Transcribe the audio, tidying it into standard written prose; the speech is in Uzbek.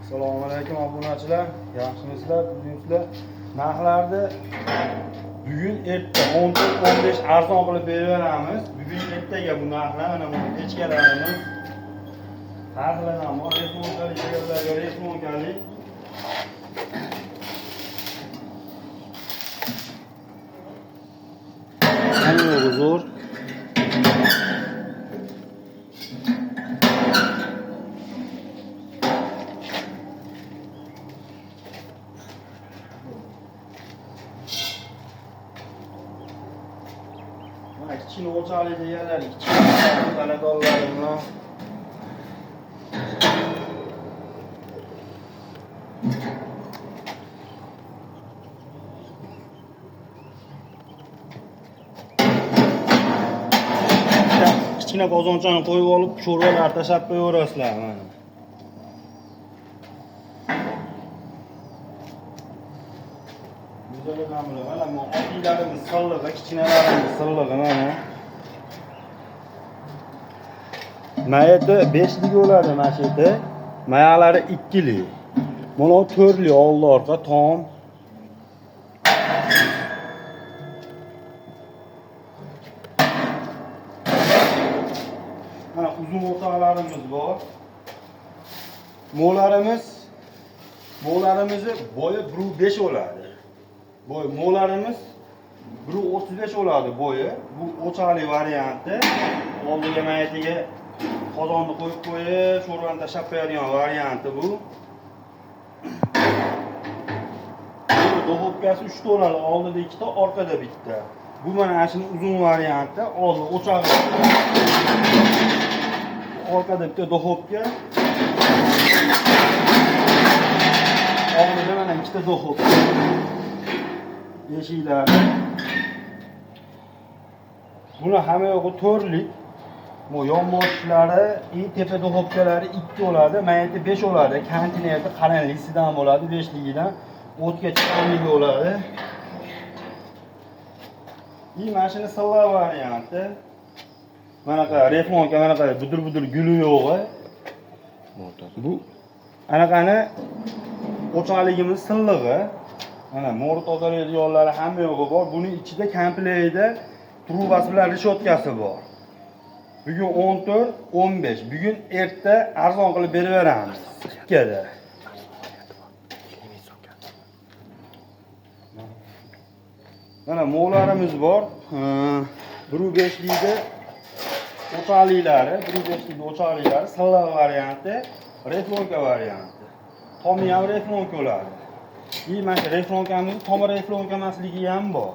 Assalomu alaykum obunachilar, yaxshimisizlar, tuzukmisizlar? Narxlarni bugun erta 14-15 arzon qilib beraveramiz. Bugun ertaga bu narxlar, mana bu pechkalarimiz har xilidan bor, resmonkali, deganlarga resmonkali. Hamma zo'r. Mana kichkina o'choqli deganlar, kichkina taladonlari bilan. Kichkina qozonchani qo'yib olib, sho'rvalar tashlab qo'yaverasizlar mana. Mana bu odiylarimiz sillig'i, kichkinalarimiz sillig'i mana. Mayeti 5lik bo'ladi mana shu yerda. Mayalari 2lik. Mana bu 4lik oldi orqa tom. Mana uzun o'toqlarimiz bor. Mo'larimizni bo'yi 1.5 bo'ladi. Bo'yi mo'larimiz 1.35 bo'ladi bo'yi. Bu o'choqli varianti. Oldiga mayatiga qozonni qo'yib qo'yib, sho'rvani tashlab qo'yadigan varianti bu. Duxovkasi 3 ta bo'ladi, oldida 2 ta, orqada 1 ta. Bu mana shuni uzun varianti, oldi o'chog'i. Orqada bitta duxovka. Oldida mana 2 ta duxovka. Eshiklari. Buni hamma yo'g'i 4lik. Bu yonboshlari, tepa duxovkalari 2 bo'ladi, mayati 5 bo'ladi. Konteynerda qalinlisidan bo'ladi, 5ligidan o'tga chiqamligi bo'ladi. Mana shuni silliq varianti. Manaqa reflonka, manaqa budur-budur guli yo'g'i. Bu anaqani o'choqligimiz sillig'i. Mana mo'ri tozalaydiganlari hamma yo'g'i bor. Buning ichida komplektida trubasi bilan reshotkasi bor. Bugun 14, 15. Bugun erta arzon qilib beraveramiz. Ikkada. Mana mo'larimiz bor. 1.5likda o'choqliklari, 1.5likda o'choqliklari silliq varianti, reflonka varianti. Tomi ham reflonka bo'ladi. Mana shu reflonkamiz tomi reflonka emasligi ham bor.